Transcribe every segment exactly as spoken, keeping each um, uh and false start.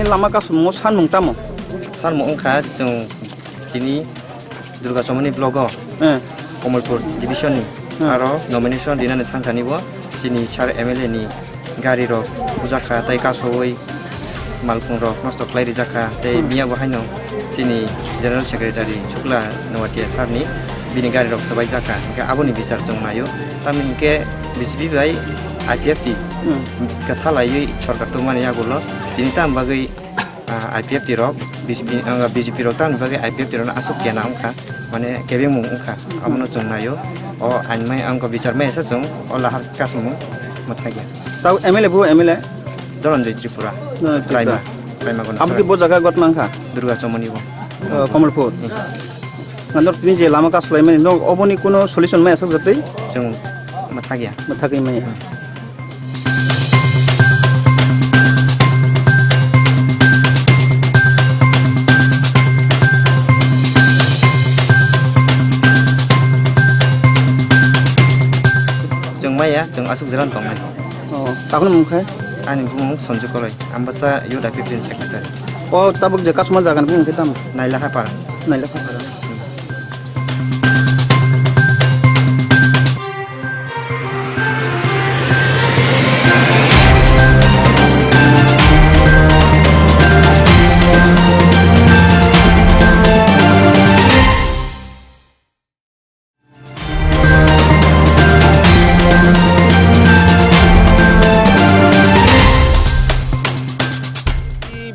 Lama kasumung sanmung tamo? Sanmung wngkha chwng tini Durga Chomoni block o, eh, Kamalpur division ni, hmm, aro nomination rinani thangthani bo chini sir M L A ni gari rok bujakha tei kasowi malkhung rok nosto khlai rijakha tei, hmm, miya bo haino chini General Secretary Shukla Noatia sir ni bini gari rok swbai jakha, hinkhe aboni bichar chwng naio. Tamni hinkhe B J P bai I P F T, hmm, kwtha laiwi sorkar tongmani yagulo tini tam bagwi ah, I P F T rok, B J P, ah, B J P rok tamni bagwi I P F T rokno aswk kena wngkha, mane kebengmung wngkha, abono chwng naio. O ain mai, ang kok bichar mai sa chwng o lahar kasumung mwthagya. Tau M L A bo M L A? Dhananjay Tripura. Dhananjay Tripura. Raima, Raima Gonokharai. Abo ki bo jaga got mangkha? Durga Chomoni bo. Oh, Kamalpur. Hmm. Nandor tini je lama kasulai mani, no oboni kuno solution mai aswk jatwi? Chwng mwthagya. Mwthagwi maya. Hmm. Chwng maya, chwng aswk jora tongnai. Oh, takno mung khe? Ani bumung Sanju Koloi, Ambasa Youth I P F T ni secretary. Oh, tabuk je customer jagan bumung khe tamo? Nailakha para. Nailakha para.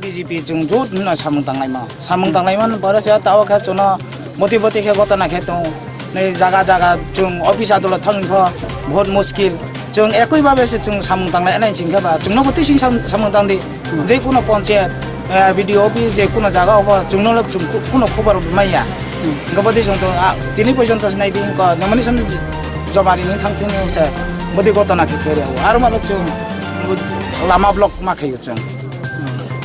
B J P chwng jut hwnna samung tanglaima. Samung tanglaimani pore se tao khe chwngno boti boti khe gotona khe tongo. Nei jaga jaga chwng office adolat thangwi pho bahut muskil. Chwng ekoi babe se chwng samung tanglai nai singkhe ba chwngno bo twi sing sam-, samung tangdi. Je kuno ponchayat, eh, B D O office je kuno jaga obo chwngno lok chwng ku-, kuno khobor maya. Hwnkhe boti chwng to, ah, tini porjonto se nai di ko nomination joma rini thang thini se boti gotona khe khe rw. Aro malo chwng lama block ma khayo chwng.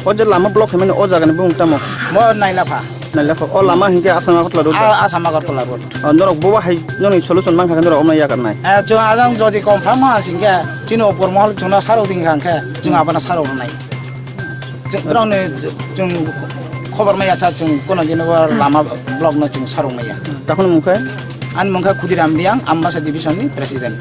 O je lama block hwnmani o jagani bumung tamo? Mo Nailapha. Nailapha. O lama hinkhe Assam Agartala road. A, Assam Agartala road. O, norok bobo hai noni solution mankha khe norok omno yakarnai? Eh, chwng ajang jodi confirm ma singkhe chini upor mohol chwngno sarok dingkha khe chwng abono sarok rwnai. Chwng, borokni chwng khobor maya sa chwng kono dino bo lama block no chwng sarok maya. Takhwno mungkhe? Ani mungkha Khudiram Riang, Ambasa division ni president.